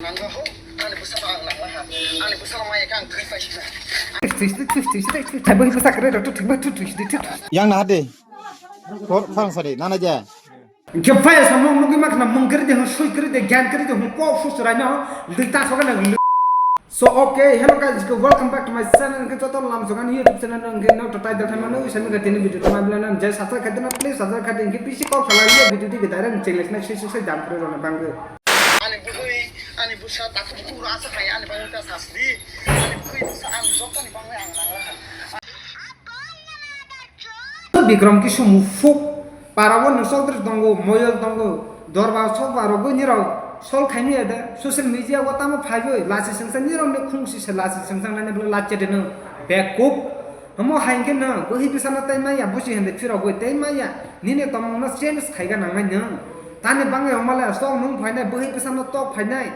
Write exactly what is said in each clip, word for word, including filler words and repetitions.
Ang ho, ani bwsano ang nangla ha. Ani bwsano maya khe ang thwi paisina. Thwi, thwi, thwi, thwi, thwi, thwi, thwi, thwi, thwi, thwi, thwi, thwi, thwi, thwi, thwi, thwi, thwi, thwi. Yang na de. Kor phang sari, nana ja. Hwnkhe phai samung nugwi ma khna mung kwrwi de, hwn sui kwrwi de, gyan kwrwi de, hwn kok su chwrai no, lwi ta soga na lwi. So, okay, hello guys, welcome back to my channel. Hwnkhe joto lam soga ni YouTube channel no hwnkhe no to title thai mano, wi sami ga tini video thai mano, je subscribe khai dena, please subscribe khai de, hwnkhe bisi kok sala ye video di direct channel na sui sui sui jam kwrwi rona bangwi. Ani bwrwi, ani bwsa takhuk bukhuk ro asa khai ani bangwi ta sasdi. Ani bwrwi bwsa ang joto ni bangwi ang nang la. Bikram kisu mufuk, para o no sokdri tongo, moyol tongo, dorba sokba rogwi nirok sol khaini ede, social media o tamo phaiwi, lasi sengsa nirok ni khungsi se lasi sengsa nani bwle lache de no, bekup. Omo hai khe no, bwhi bwsano tei maya, busi hende phirogwi tei maya, nini tomong no change khaiga nangnai no. Tani bangwi omale sok nung phainai, bwhi bwsano tok phainai.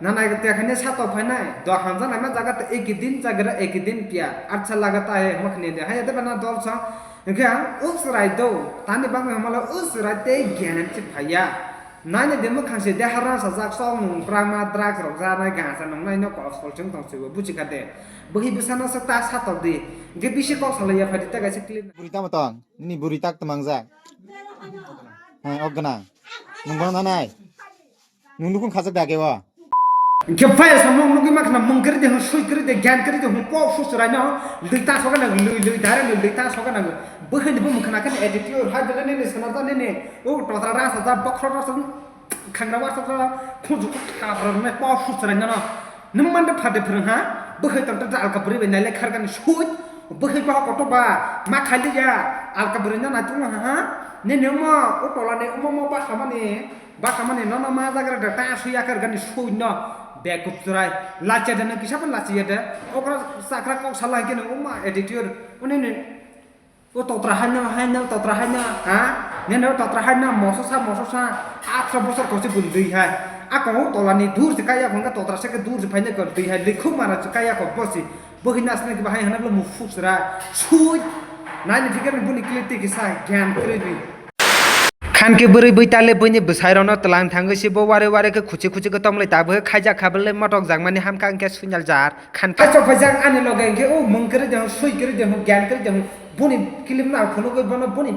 Nanai khe tekhane satok phainai, do hamjaknaima jaga ta ek din jaga ra ek din pya, acha lagata hai hwnma khne de, hai de bana dol sa, hwnkhe ang usrai do, tani bangwi hamala usrai tei gyan chi phaiya. Nani de mwkhang se de harang sajak sok nung drama drugs rok janai gansa nungnai no kos kol chwng tong sibo buchi kha de. Bwhi bwsano sa ta satok di, hwnkhe bisi kok salaiya phai di ta kaisa clip. Buri tamo tong, nini buri tak tmang jak. Hai, ok gana. Nung bang nanai. Nung nukung khajak da kewa. Hwnkhe phai samung nugwi ma khna mung kwrwi de, hwn sui kwrwi de, gyan kwrwi de, hwn kok su chwrai no, lwi ta soga nang, lwi, lwi, direct lwi, lwi ta soga nang. Bwkhani bo mung khna khe attitude, hai bele nini swnam ta nini, o totra rasa ja, bokhro rasa, khangra rasa ja, khunju kok thapra nai kok su chwrai no. Nung man de phate phwrwng ha, bwkhai tong ta alka bwrwi bai nailai khargani sui, bwkhai ba koto ba, ma khailiya, alka bwrwi no naitung ha ha, nini omo, o tola ni omo mo ba samani. Baka mani nono ma jagra da ta suya kar gani sui no bekup chwrai lachi da no kisa phan lachi ya da okra sakra kok sala hwnkhe no uma attitude une ne o totra hai no hai no totra hai no ha ne no totra hai no moso sa moso sa atro bosor ko se bun dui hai ako o tola ni dur se kaya hwnkhe totra se ke dur se phai ne ko dui hai likhu mara se kaya ko bosi bohi nas ne ba hai hana lo mufuk sra sui nai ni fikir ni buni kliti kisa gyan kredi. Khan khe bwrwi bwitale bwini bwsairokno twlang thangwi se bo wari wari khe khuchi khuchi khe tomlai tabukhe khaijak kha bwlai motok jakmani hamkha hwnkhe suinal jar khan khe. Achok phaijak ani loge hwnkhe o mung kwrwi de hwn, sui kwrwi de hwn, gyan kwrwi de hwn, boni kilim no ang phunugwi bono boni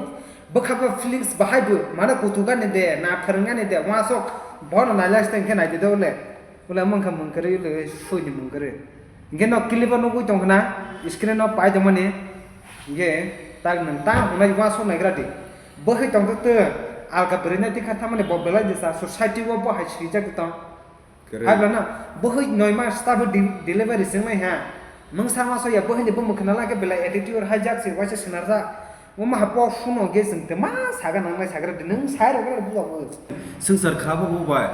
bwkhago feelings bahai bo mano kuthugani de na phwrwngani de uansuk bono nailai se hwnkhe naidi de ule. Ule mangkha mung kwrwi, ule suini mung kwrwi. Hwnkhe nok clip o nugwi tongkha na, screen o pai tongmani. Hwnkhe tak nwng ta hwnwi uansuk naigra di. Bo hai tongkha twi alka bwrwi nai tikha thamani bo belai disa society o bo hai swijak tong. Kwrwi. Hai bwlano bo hai noi mas ta bo di-, delivery swngnai ha. Nwng sama soya bo hai ni bo mwkhwna lai khe belai attitude haijak se waisa swnarjak. Omo hai bo phuno hwnkhe chwng tma saga nangnai sagra di, nwng sai rwgwi rw bubago. Swngchar kha bo bo bai.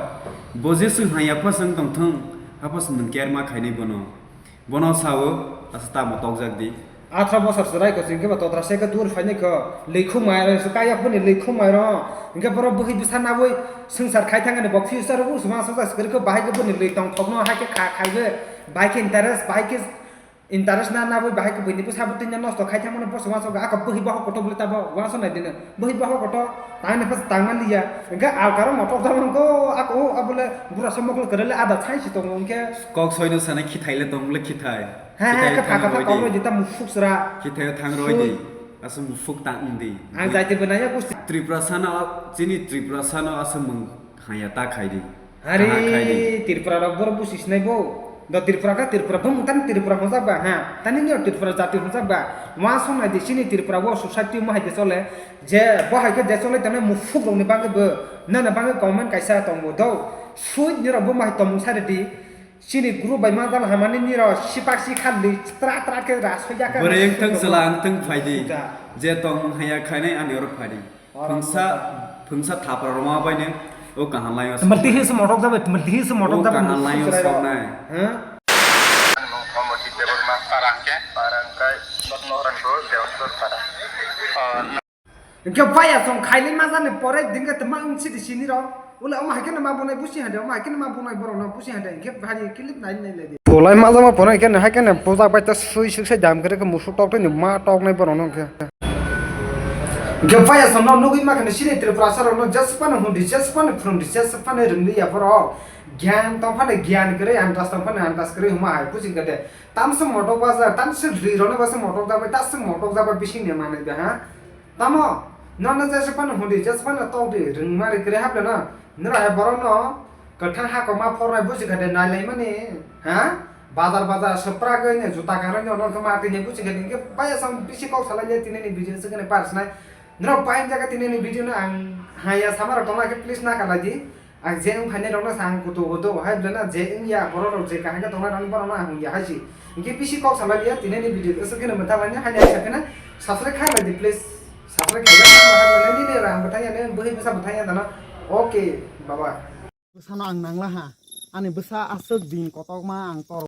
Bo je swng haiya pha swng tongthwng, haphas nwng care ma khainai bono. Bono sao, asa tamo tokjak di. Athro bosor chwrai ko chwng khe ba totra se khe dur phainai kho. Likhu mai rw se kaya phone likhu mai rw. Hwnkhe borok bwhi bwsa nawi swngchar khai thangani bo future bo swma swngchar kwrwi kho bahai khe boni lwi tongthokno hai khe kha khai khe. Bahai khe interest, bahai khe Interest na nabwi bahai khe buini bwsa bo tini nosto khai thangmano boso uansuk ako bwhi bohok kotor bwlwi tabo uansuk nai dino bwhi bohok kotor tangni bwsa tangma liya hwnkhe alkaro motok jabon ko ako o abole bura se mokol kwrwile ada sai si tongo hwnkhe. Kok soino sana khithai le tong le khithai. Ha ha khe pha kha pha kok roi di ta mufuk sra. Khithai thang roi di. Aswk mufuk tang di. Ang jaiti bwnai ya kusti. Tripura sana chini Tripura sana aswk mung haya ta khai di. Kaha khai di. Hari Tripura rok borok busi sinai bo. Do Tripura ka Tripura bumung tani Tripura hwnjak ba ha. Tani nio Tripura jati hwnjak ba. Uansuk nai di chini Tripura o society mo hai de chole. Je bo hai khe je chole tamo mufuk rok ni bagwi bo. Nana bagwi comment kaisa tongo do. Sweet ni rok bo mai tongmung sari di. Chini group bai ma jala hamani ni rok sipak si kha li tra tra khe ra soya kha. Bwrwi wngthang chwla wngthang phai di. Je tongmung haya khainai ani oro phai di. Phungsa, phungsa thapra roma bai neng o kaham lai. Tmal tihi se motok jabai, tmal tihi se motok jabai. O kaham lai o sok nai. Hah? Parang ke, parang kai, botno orang do, dewan do parang. Hingke baya song khaili ma jani pore dingke tma wngsi di sini rok. Ule oma haikhe ma bunai busi hande, oma haikhe ma bunai borok no busi hande, hingke bhari kilip nai nai lai di. Bolai ma jama pore hingke haikhe puja bai ta sui suk sai dam kere ke musu tok tei ma tok nai borok no hingke. Hingke baya song no nugui ma khani sini Tripura sar no just pan hundi, just pan from the just pan rwngli ya borok. Gyan tongphano gyan kwrwi, andas tongphano andas kwrwi hwnma hai buji kha de. Tamswk motok bajar, tamswk ri rwno bwswk motok jabai, taswk motok jabai bisingni manwi de ha. Tamo nono jesa phano hudi, jesa phano tokdi, rwngma ri kwrwi hableno. Nora hai borokno kwthang hakoma phornai buji kha de nailaimani ha. Bajar bajar swpragwi ne juta karwi no nokha ma tini buji kha de, hwnkhe baya sam bisi kok salai le tini ni video swkene par snai. Norok pain jaga tini ni video no ang haya sama rok tongna khe please na kalai di. Ang je wng phainai rokno sa ang kutu kutu hai bwlai na je wng ya borok rok je kaham khe tongnai rokni borok no ang ya hai si. Hwnkhe bisi kok salai liya tini ni video aswk kheno mwthang laini hai hai sa kheno subscribe khai lai di please. Subscribe khai ya hai bwlai nini rang bwthang ya nini bwhwi bwsa bwthang ya dano. Okay, bye bye. Bwsano ang nangla ha. Ani bwsa aswk din kotorma ang tor